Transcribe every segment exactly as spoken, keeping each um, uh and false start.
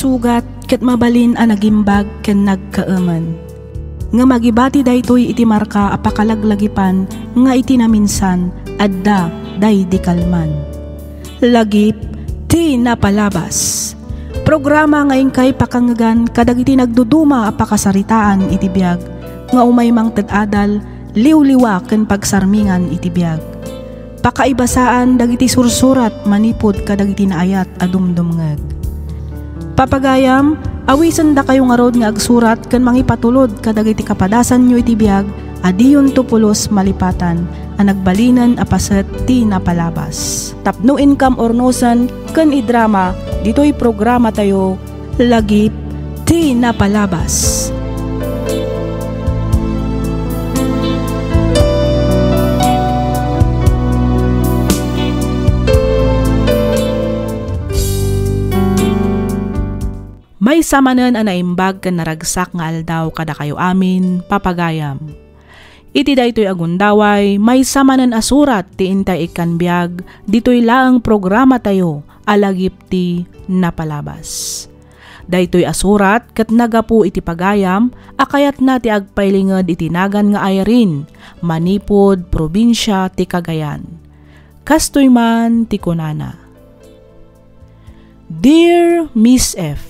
Sugat ket mabalin a nagimbag ken nagkaemen. Ngem agibati daytoy iti marka a pakalaglagipan nga iti naminsan, adda daydi kalman. Lagip ti napalabas. Programa nga inkay pakangngegan kadagiti nagduduma a pakasaritaan iti biag nga umay mangted adal, liwliwa ken pagsarmingan iti biag. Pakaibasaan dagiti sursurat manipud kadagiti naayat a dumdumngeg. Papagayam, awisendakayo ngarud nga agsurat ken mangipatulod kadagiti kapadasanyo iti biag a diyonto pulos malipatan a nagbalinen a paset ti napalabas. Tapno inkam urnosen ken idrama ditoy programatayo, Lagip ti Napalabas. Maysa manen a naimbag ken naragsak nga aldaw kadakayo amin, papagayam. Iti daytoy a gundaway, maysa manen a surat ti intay ikkan biag ditoy laeng programatayo a Lagip ti Napalabas. Daytoy a surat ket nagapu iti pagayam a kayatna ti agpailinged iti nagan nga Irene, manipud probinsia ti Cagayan. Kastoy man ti kunana. Dear Miss F,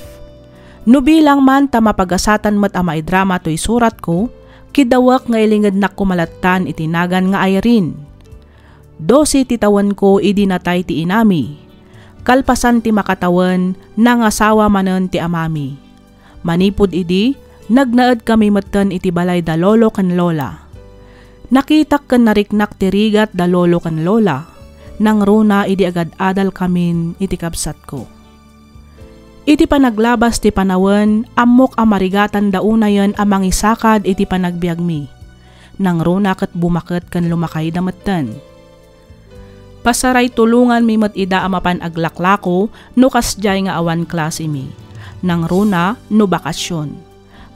no bilang man ta mapagasatan met a maidrama toy suratko, kidawek nga ilingednak koma lattan iti nagan nga Irene. Dose ti tawenko idi natay ti inami. Kalpasan ti makatawen, nangasawa manen ti amami. Manipud idi, nagnaedkami metten iti balay da lolo ken lola. Nakitak ken nariknak ti rigat da lolo ken lola, nangruna idi agad-adalkamin iti kabsatko. Iti panaglabas ti panawen, ammok a marigatanda unayen a mangisakad iti panagbiagmi. Nangruna ket bumaket ken lumakayda metten. Pasaray tulonganmi met ida a mapan aglaklako no kasdiay nga awan klasemi. Nangruna no bakasion.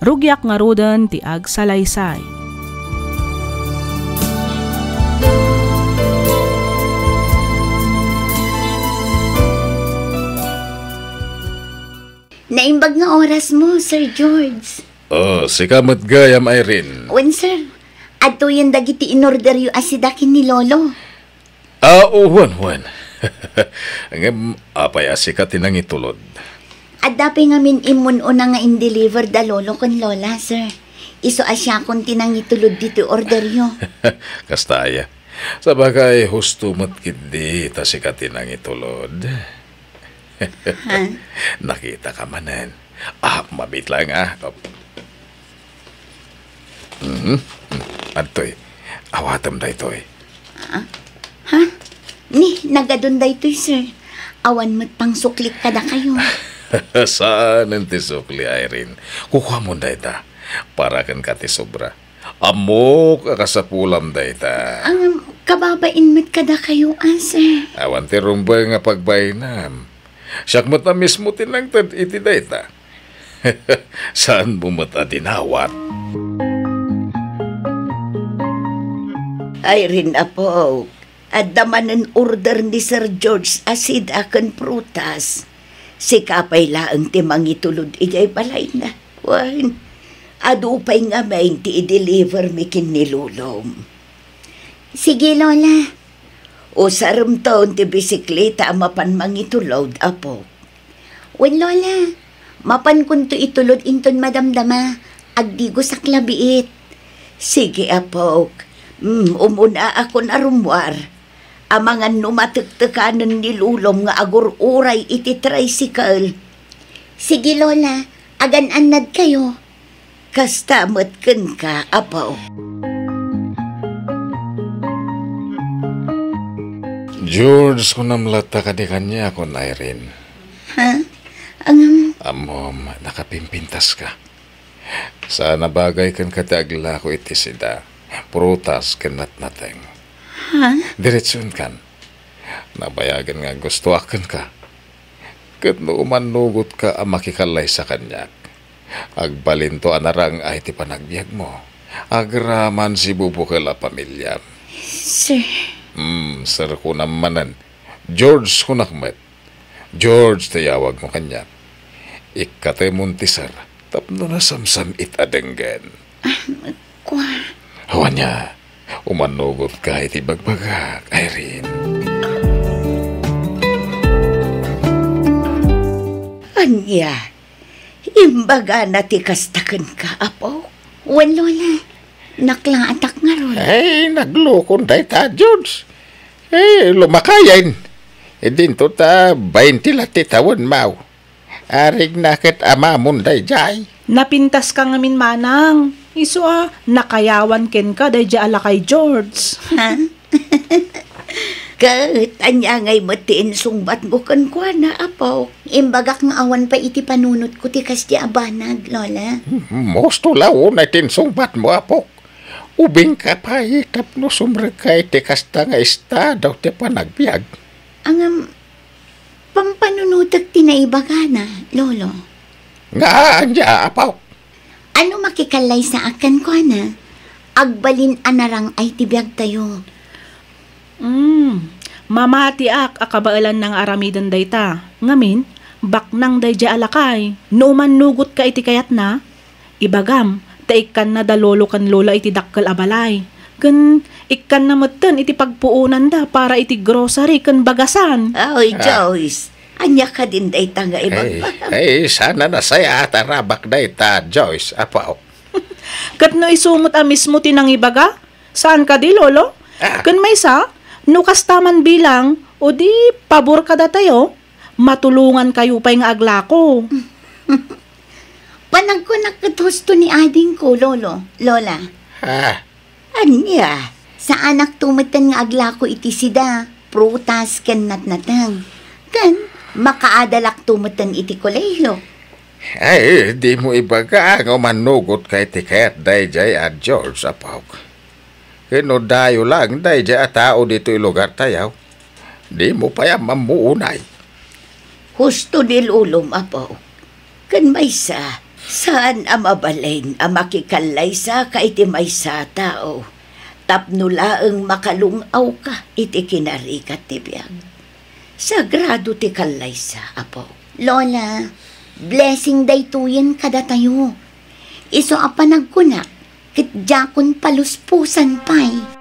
Rugiak ngaruden ti agsalaysay. Naimbag nga oras mo, Sir George. Oh, sika met gayam, Irene. Wen, sir. Adtoyen dagiti inorderyo a sida ken ni Lolo. Ah, wen, wen. Ngem, apay a sika ti nangitulod? Adda pay ngamin immun-una nga in-deliver da Lolo ken Lola, sir. Isu a siakon ti nangitulod ditoy orderyo. Kasta aya. Sabagay, husto met ketdi ta sika ti nangitulod. Ha? Nakitaka manen. Ah, mabit lang, ah. Mhm. Adtoy. Awatem daytoy. Ah? Ha? Ni, nagadun daytoy, sir. Awan met pangsuklik kadakayo. Saanen ti sukli, Irene. Kukuamon dayta. Para kenka ti sobra. Ammok a kasapulam dayta. Ang kababain met kadakayo, ah, sir. Awan ti rumbeng nga pagbainam. Siak met a mismo ti nangted iti dayta. Saanmo met a dinawat? Irene, apo, adda manen order ni Sir George a sida ken prutas. Sika pay laeng ti mangitulod idiay balayna. Wen, adu pay ngamin ti i-deliver mi ken ni Lolom. Sige, Lola. Usaremton ti bisikleta a mapan mangitulod, apo. Wen, Lola. Mapankonto itulod inton madamdama. Agdigosak la biit. Sige, apok. Mm, umunaakon a rummuar. Amangan no matektekanen ni Lolom nga agur-uray iti tricycle. Sige, Lola. Agan-annadkayo. Kasta met kenka, apo. George, kunam latta kadi kaniakon, Irene. Ha? Angam? Ammom, nakapimpintaska. Saan a bagay kenka ti aglako iti sida, prutas ken natnateng. Ha? Diretsuenkan. Nabayagen nga aggustoak kenka. Ket no umannugotka a makikallaysa kaniak, agbalinto a narang-ay ti panagbiagmo. Agraman sibubukel a pamiliam. Sir. Hmm, sir kunam manen. George kunak met. George ti yawagmo kaniak. Ikkatemon ti sar tapno nasamsam-it a denggen. Ah, kua. Wen ania, umannugotka iti bagbagak, Irene. Ania? Imbagana ti kasta kenka, Apo? Wen, Lola, naklaatak ngarud. Ay, naglukon dayta, George. Eh, lumakayen. Idinto ta bainte la ti tawen, maw. Arigna ket amamon daydiay. Napintaska ngamin, manang. Isu a, nakayawan kenka daydiay a lakay, George. Ha? Ket ania ngay met ti insungbatmo kenkuana, Apo? Imbagak nga awan pay iti panunotko ti kasdi a banag, Lola. Husto la unay ti insungbatmo, Apo. Ubingka pay tapno sumrekka iti kasta nga estado ti panagbiag. Ngem, pampanunotek ti naibagana, Lolo. Nga ania, Apo? Ano makikallaysaak kenkuana? Agbalin a narang-ay ti biagtayo. Mm, mamatiak a kabaelanna nga aramiden dayta. Ngamin, baknang daydiay a lakay. No umannugotka iti kayatna, ibagam ta ikkanna da Lolo ken Lola iti dakkel a balay. Ken ikkanna metten iti pagpuonanda para iti grocery ken bagasan. Ay, ah. Joyce, ania kadin dayta nga ibagbaga? Ay, ay, sana nasayaat a rabak dayta, Joyce, Apo. Ket no isu met a mismo ti nangibaga, saan kadi, Lolo? Ah. Ken maysa, no kasta man bilang, o di pabor kadatayo, matulongankayo pay nga aglako. Panagkunak ket husto ni adingko, Lolo, Lola. Ah. Ania, saanakto metten nga aglako iti sida, prutas ken natnateng. Ken makaadalakto metten iti kolehio. Ay, dimo ibaga nga umannugotka iti kayat daydiay a George, Apok. Ken no dayo laeng daydiay a tao ditoy lugartayo, dimo pay ammo unay. Husto ni lolom, Apok. Ken maysa, saan a mabalin a makikallaysaka iti maysa a tao tapno laeng makalung-awka iti kinarigat ti biag. Sagrado ti kallaysa, Apok. Lola, blessing daytoyen kadatayo. Isu a panagkunak, ket diakon palusposan pay.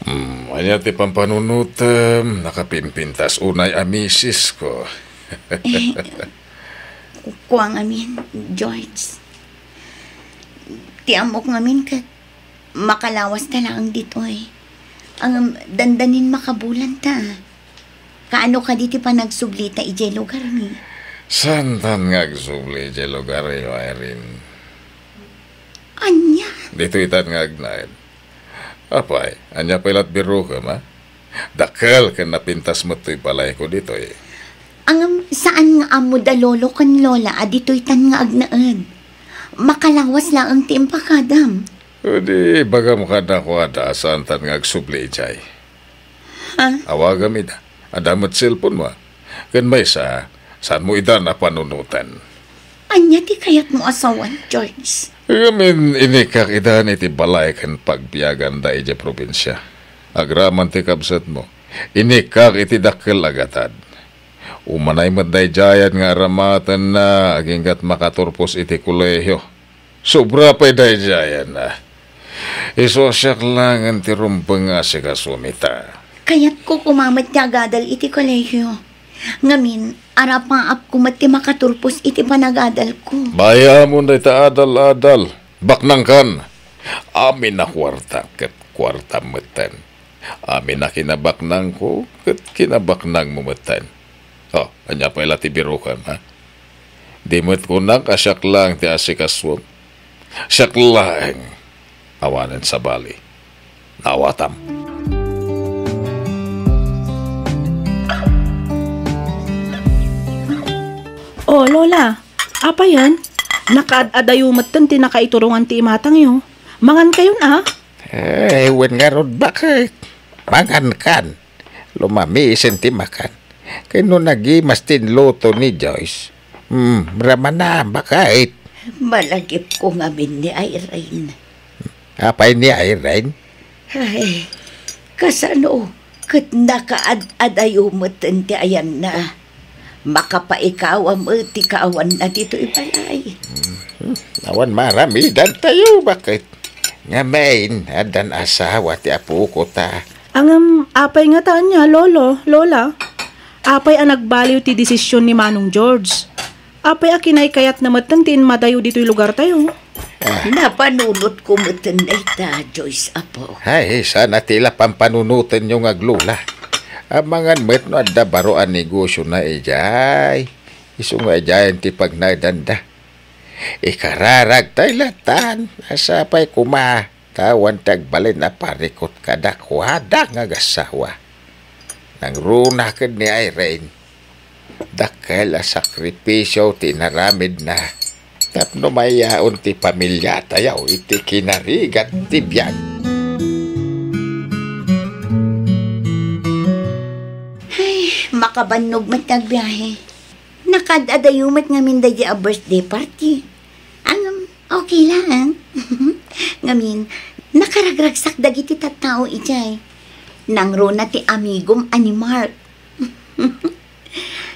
Hmm, ania ti pampanunotem? Nakapimpintas unay a misisko. Eh, kua ngamin, George. Ti ammok ngamin ket makalawas ta laeng ditoy. Ngem dandanin makabulanta. Kaano kadi ti panagsublita idiay lugarmi? Saantan nga agsubli idiay lugaryo, Irene. Ania? Ditoytan nga agnaed. Apay, ania pay lat birokem, a? Dakkel ken napintas met toy balayko ditoy. Ngem saan nga ammo da lolo ken lola a ditoytan nga agnaed? Makalawas laeng ti impakadam. Idi ibagam kadakuada a saantan nga agsubli idiay. Ha? Awagam ida. Adda met cellphone-mo, a? Ken maysa, saanmo ida a panunoten? Ania ti kayatmo a sawen, George? Ngamin, inikkak idan iti balay ken pagbiaganda idiay probinsia. Agraman ti kabsatmo, inikkak iti dakkel a gatad. Umanay met daydiayan nga aramatenna aginggat makaturpos iti kolehio. Sobra pay daydiayan, a. Isu a siak laengen ti rumbeng nga asikasuem ita. Kayatko koma met ti agadal iti kolehio. Ngamin, arapaapko met ti makaturpos iti panagadalko. Bayaamon dayta adal-adal. Baknangkan. Amin a kuarta ket kuartam metten. Amin a kinabaknangko ket kinabaknangmo metten. O, ania pay la ti birokem, a? Di met kunak a siak laeng ti asikasuem. Siak laeng. Awanen sabali. Naawatam. O, Lola, Apayen, nakaad-adayo metten ti nakaiturongan ti imatangyo. Mangankayon a? Eh, wen ngarud, baket? Mangankan. Lumamisen ti makan. Ken no nagimas ti inluto ni Joyce, hmm, ramana, baket? Malagipko ngamin ni Irene. Apay ni Irene? Ay, kasano ket nakaad-adayo metten ti ayanna. Makapaikawa met ti kaawanna ditoy balay. Hmm, awan maaramidantayo, baket? Ngamin, addan asawa ti apoko ta. Ngem, apay ngata ania, Lolo, Lola? Apay a nagbaliw ti desisyon ni Manong George? Apay a kinaykayatna metten ti immadayo ditoy lugartayo? Ah. Napanunotko metten dayta, Joyce, apo. Ay, saan a ti la pampanunotenyo nga aglola. Amangan met no adda baro a negosiona idiay. Isu nga idiayen ti pagnaedanda. Ikararagtay latan, a sapay koma ta awan ti agbalin a parikut kadakuada nga agasawa. Nangruna ken ni Irene, dakkel a sakripisio ti inaramidna tapno mayaon ti pamiliatayo iti kinarigat ti biag. Ay, makabannog met ti agbiahe. Nakaad-adayo met ngamin daydi a birthday party. Ngem, okay lang. Ngamin, nakaragragsak dagiti tattao idiay. Nangruna ti amigom a ni Mark.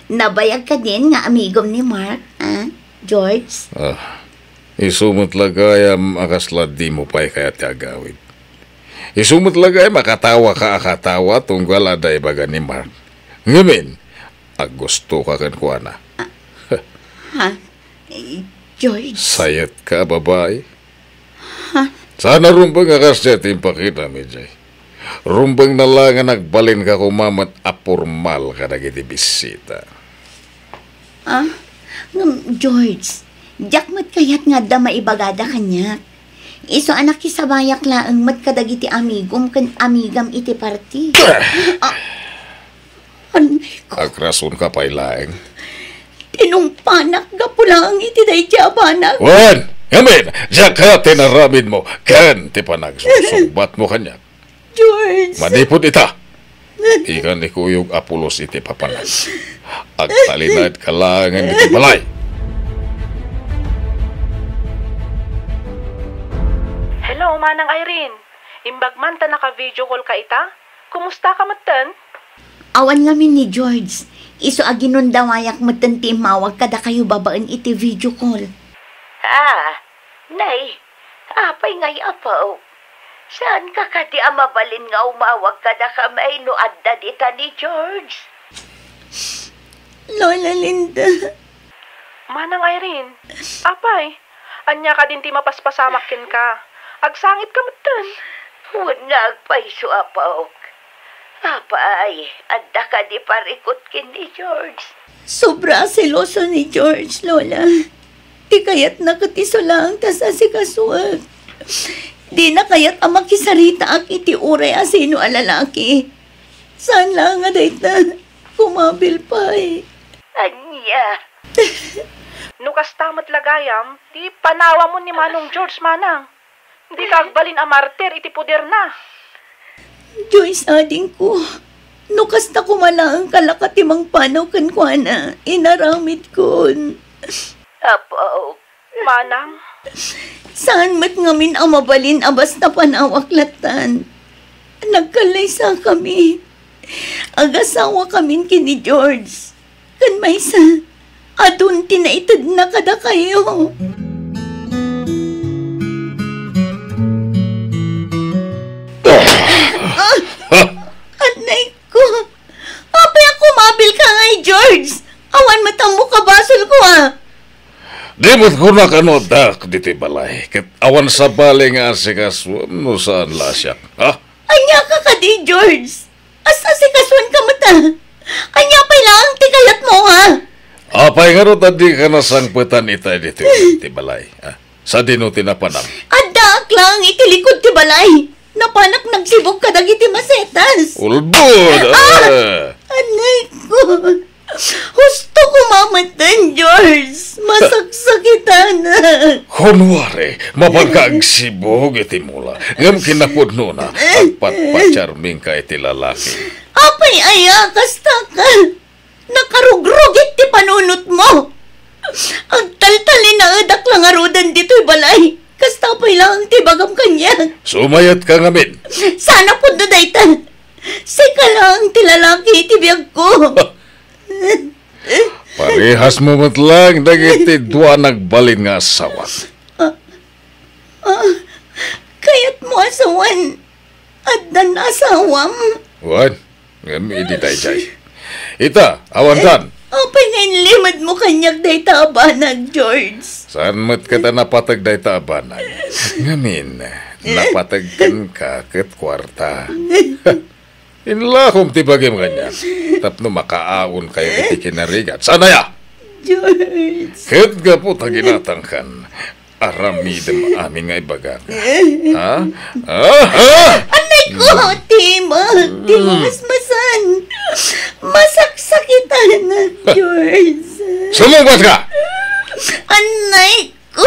Nabayag kadin nga amigom ni Mark, a, George? Ah, isu met la gayam a kasla dimo pay kayat ti agawid. Isu met la gayam a katawaka a katawa tunggal adda ibaga ni Mark. Ngamin, aggustoka kenkuana. Ha? Eh, George? Sayetka a babai? Ha? Saan a rumbeng a kasdiay ti impakitam idiay. Rumbengna la nga nagbalinka koma met a pormal kadagiti bisita. Ah, ngem, George, diak met kayat nga adda maibagada kaniak. Isu a nakisabayak laeng met kadagiti amigom ken amigam iti party. Ah, Anay ko. Agrasonka pay laeng. Tinungpanak gapu laeng iti daydi a banag. Wen, ngamin, diak kayat ti inaramidmo ken ti panagsursungbatmo kaniak. George. Manipud ita, ikan ikuyog a pulos iti papanak. Agtalinaedka laengen iti balay. Hello, Manang Irene. Imbag man ta naka-video call ka ita? Kumusta ka metten? Awan ngamin ni George. Isu a ginundawayak metten ti immawag kadakayo babaen iti video call. Ah, nay, apay ngay, apo? Saanka kadi a mabalin nga umawag kadakami no adda dita ni George? Lola Linda. Manang Irene, apay, ania kadin ti mapaspasamak kenka? Agsangitka metten. Wen nga agpayso, apok. Apay, adda kadi parikut ken ni George? Sobra a seloso ni George, Lola. Ti kayatna ket isu laeng ti asikasuek. Dina kayat a makisaritaak iti uray a sino a lalaki. Saan laeng a dayta? Kumabil pay. Ania? No kasta met la gayam, ti panawamon ni Manong George, manang. Dika agbalin a martir iti poderna. Joyce, adingko, no kasta koma laeng kalaka ti mangpanaw kenkuana, inaramidkon. Apo, Manang. Saan met ngamin a mabalin a basta panawak lattan. Nagkallaysakami. Agasawakamin ken ni George. Ken maysa, adun ti naitedna kadakayo. Ah! Anay ko! Apay a kumabilka ngay, George? Awan met ammoka basolko, a! Di met kunak no addak ditoy balay, ket awan sabali nga asikasuem no saan la a siak, ha? Ania ka kadi, George? As-asikasuenka met, a? Ania pay laeng ti kayatmo, ha? Apay ngarud a dika nasangpetan ita ditoy ti balay, ha? Sadino ti napanam? Addaak laeng iti likud ti balay. Napanak nagsibog kadagiti masetas. Ulbod! Ah! Ah! Anay ko. Husto koma metten, George. Masaksakitanak. Kunwari, mapang ka agsibug iti mula, ngem kinapudnona, agpatpatiarmingka iti lalaki. Apay aya, kasta ka? Nakarugrugit ti panunotmo. Agtaltalinaedak la ngaruden ditoy balay. Kasta pay laeng ti ibagam kaniak. Sumayatka ngamin. Saan a pudno dayta. Sika laeng ti lalaki iti biagko. Parehasmo met laeng dagiti dua nagbalin nga asawa. Ah, ah, kayatmo a sawen addan asawam? Wen, ngem idi daydiay. Ita, awankan. Eh, apay nga inlimedmo kaniak dayta a banag, George? Saan met ket a napateg dayta a banag? Ngamin, napateg kenka ket kuarta. Inlakom ti bagim kaniak tapno makaawnkayo iti kinarigat. Saan aya? George. Ket gapu ta ginatangkan, aramidem amin nga ibagak. Ha? Ha? Ha? Anay ko, Tima, ti mamasmasan. Masaksakitan, George. Sumungbat ka! Anay ko.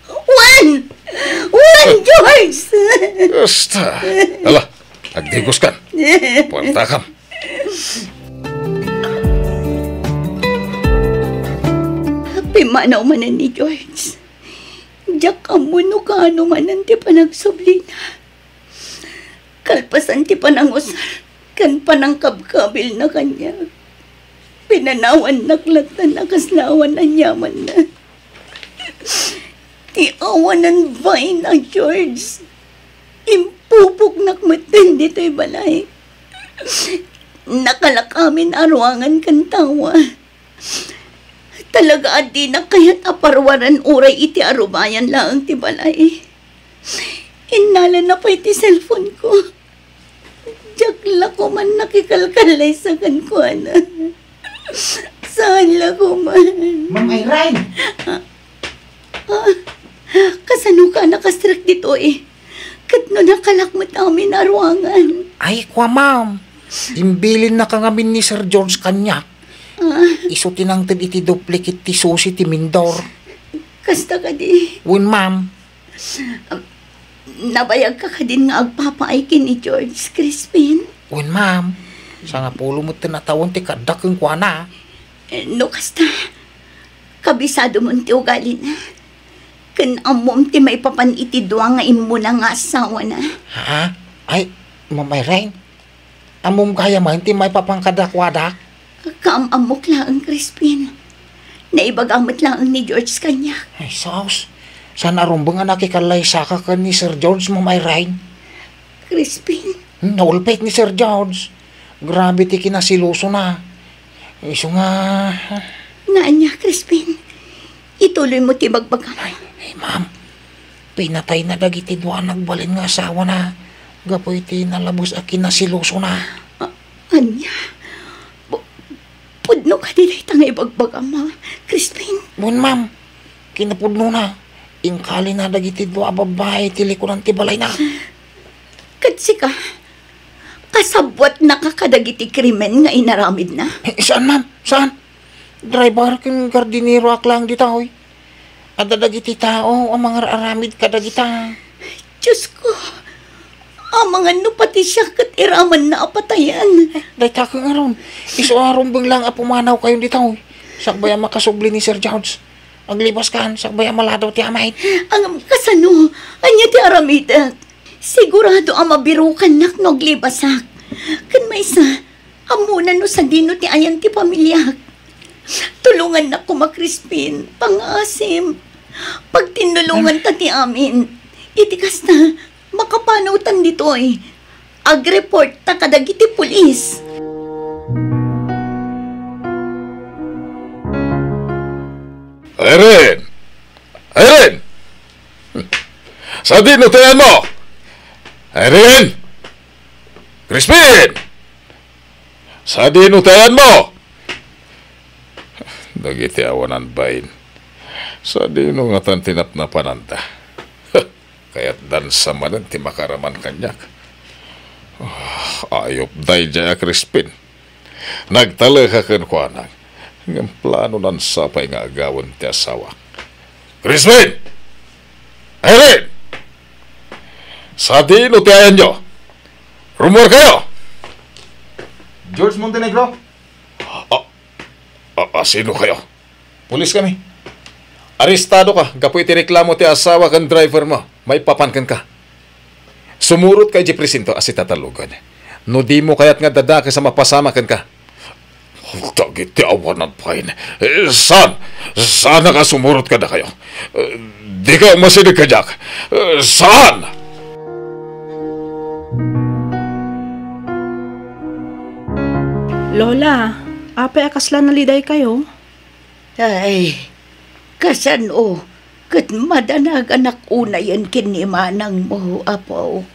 Wen! Wen, George! Basta. Ala, agdigos kan. Puerta kam. Pimmanaw manen ni George. Diak ammo no kaano manen ti panagsublina. Kalpasan ti panangusar ken panangkabkabilna kaniak, pinanawannak latta a kasla awan aniamanna. Ti awanan bain a George, impupoknak metten ditoy balay. Nakalak amin a ruangan ken tawa. Talaga a dinak kayat a paruaren uray iti arubayan laeng ti balay. Innalana pay ti cellphone ko. Diak la koman nakikalkallaysa kenkuana. Saan la koman. Ma'am Irene! Ah, ah, kasano ka nakastrek ditoy? Ket no nakalak met amin a ruangan? Ay, kua, ma'am. Imbilinnaka ngamin ni Sir George kaniak. Ah. Isu ti nangted iti duplicate ti susi ti mindor. Kasta kadi? Wen, ma'am. Um, nabayagka kadin nga agpapaay ken ni George, Crispin? Wen, ma'am. Sangapulo metten a tawen ti kaaddak kenkuana. Eh, no kasta, kabisadom ti ugalina. Ken ammom ti maipapan iti dua nga immuna nga asawana. Ha? Ay, Ma'am Irene, ammom gayam ti maipapan kadakuada? Kaam-ammok laeng, Crispin. Naibaga met laeng ni George kaniak. Ay, sus. Saan a rumbeng a nakikallaysa ka ken ni Sir George, Ma'am Irene? Crispin. Hmm, naulpit ni Sir George. Grabe ti kinaselosona. Isu nga. Nga ania, Crispin? Ituloy mo ti bagbagam. Ay, ay, ma'am. Pinatayna dagiti dua a nagbalin nga asawana gapu iti nalabes a kinaselosona. A-, ania? Pu-, pudno kadi dayta nga ibagbagam, ha, Crispin? Wen, ma'am. Kinapudnona, inkalina dagiti dua a babbai ti likudan ti balayna. Ket sika, kasabwatnaka kadagiti krimen nga inaramidna? Eh, saan, ma'am? Saan? Driver ken gardineroak laeng ditoy. Adda dagiti tao a mangar-aramid kadagita. Diosko, amangan no pati siak ket iramanna a patayen. Dayta ket ngarud, isu a rumbeng laeng a pumanawkayon ditoy. Sakbay a makasubli ni Sir George. Aglibaskan, sakbay a maladaw ti amin. Ngem kasano? Ania ti aramidek? Sigurado a mabirukannak no aglibasak. Ken maysa, ammona no sadino ti ayan ti pamiliak. Tulongannak koma, Crispin, pangngaasim. Pagtinnulonganta ti amin. Iti kasta, makapanawtan ditoy. Agreportta kadagiti pulis. Irene! Irene! Sadino ti ayanmo? Irene! Crispin! Sadino ti ayanmo? Dagiti awanan bain. Sadino ngatan ti napnapananda? Kayatdan sa manen ti makaraman kaniak. Ah, ayup daydiay a Crispin. Nagtalek a kenkuana, ngem plano nan sapay nga agawen ti asawa. Crispin! Irene! Sadino ti ayanyo? Rummuar kayo! George Montenegro? A, a, a, sino kayo? Pulis kami. Arestado ka gapu iti reklamo ti asawa ken driver mo maipapan kenka. Sumurot ka iti presinto a sitatalogen. No dimo kayat nga dadakes a mapasama kenka. Dagiti awanan pay. Eh, saan? Saan nga sumurot kadakayo? Eh, dika masideg kadiak. Eh, saan? Lola, apay a kasla naliday kayo? Ay, kasano ket madanaganak unayen ken ni manangmo, apo?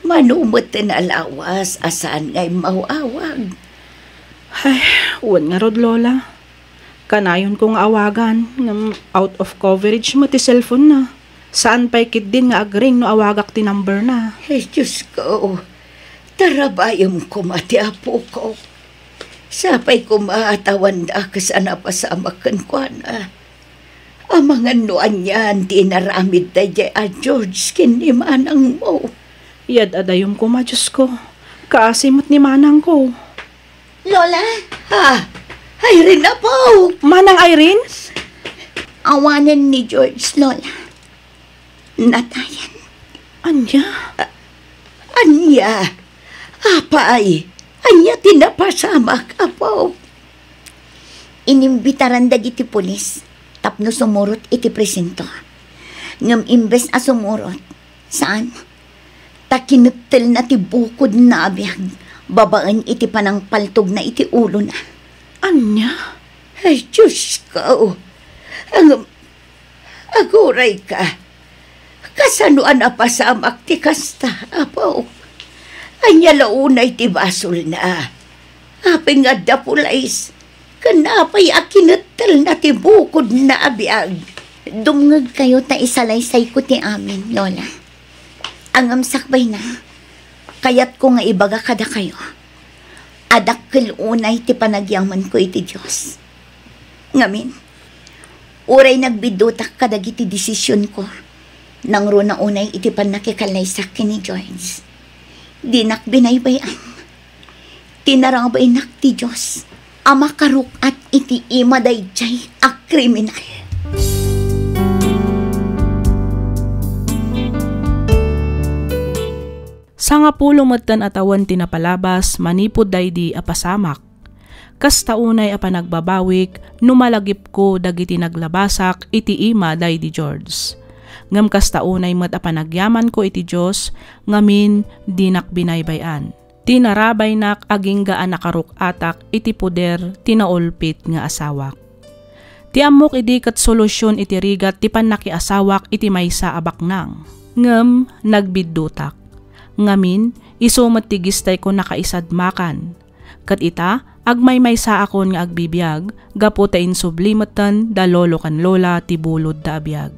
Mano met ti nalawas a saan nga immaw-awag? Ay, wen ngarud, Lola. Kanayonko nga awagan, ngem out of coverage met ti cellphone na. Saan pay ketdin nga agring no awagak ti number na. Ay, Diyos ko, tarabayem koma ti apok. Sapay koma a awan dakes a napasamak kenkuana. Amangan no anian ti inaramid daydiay a George ken ni manangmo. Yad-adayom koma, Diyos ko. Kaasi met ni manangko. Lola? Ha? Irene, apo! Manang Irene? Awanen ni George, Lola. Natayen. Ania? A-, ania? Apay, ania ti napasamak, apo? Inimbitaran dagiti pulis tapno sumurot iti presinto. Ngem imbes a sumurot, saan? Ta kinettelna ti bukodna a biag babaen iti panangpaltogna iti ulona. Ania? Ay, Diyos ko! Ang, agurayka! Kasano a napasamak ti kasta, apo? Ania la unay ti basolna? Apay nga adda pulis? Ken apay a kinettelna ti bukodna a biag? Dumngegkayo ta isalaysayko ti amin, Lola. Ngem sakbayna, kayatko nga ibaga kadakayo a dakkel unay ti panagyamanko iti Dios. Ngamin, uray nagbiddutak kadagiti desisionko, nangruna unay iti pannakikallaysak ken ni George. Dinak binaybay-an. Tinarabaynak ti Dios a makaruk-at iti ima daydiay a kriminal. Sangapulo metten a tawen ti napalabas manipud daydi a pasamak. Kasta unay a panagbabawik no malagipko dagiti naglabasak iti ima daydi George. Ngem kasta unay met a panagyamanko iti Dios ngamin dinak binaybay-an. Tinarabaynak agingga a nakaruk-atak iti poder ti naulpit nga asawak. Ti ammok idi ket solusion iti rigat ti pannakiasawak iti maysa a baknang. Ngem nagbiddutak. Ngamin, isu met ti gistayko nakaisadmakan. Ket ita, agmaymaysaakon nga agbibiag gapu ta insubli metten da lolo ken lola ti bulodda a biag.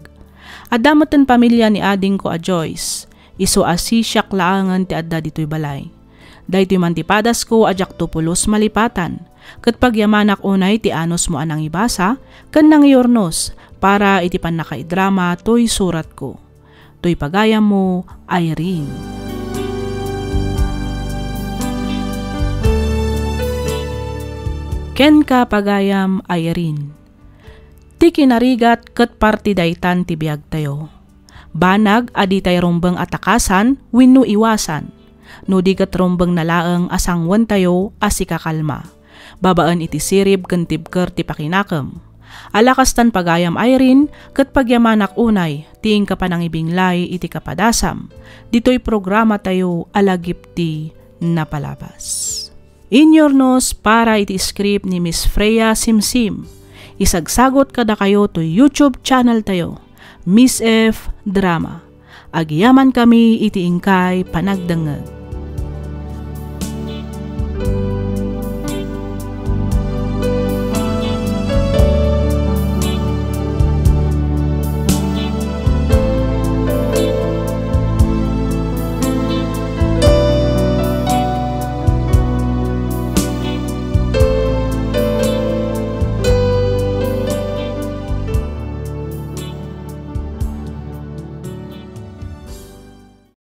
Adda metten pamilia ni adingko a Joyce, isu a sisiak laengen ti adda ditoy balay. Daytoy man ti padasko a diakto pulos malipatan, ket pagyamanak unay ti anusmo a nangibasa ken nangiurnos para iti pannakaidrama toy suratko. Toy pagayammo, Irene. Kenka, pagayam, Irene. Ti kinarigat ket parti daytan ti biagtayo. Banag a ditay rumbeng a takasan wenno iwasan, no di ket rumbengna laeng a sanguentayo a sikakalma, babaen iti sirib ken tibker ti pakinakem. Ala kastan, pagayam Irene, ket pagyamanak unay ti inka panangibinglay iti kapadasam ditoy programatayo a Lagip ti Napalabas. Inyurnos para iti script ni Miss Freya Simsim. Isagsagot kadakayo toy YouTube channel tayo, Miss F Drama. Agyamankami iti inkay panagdengngeg.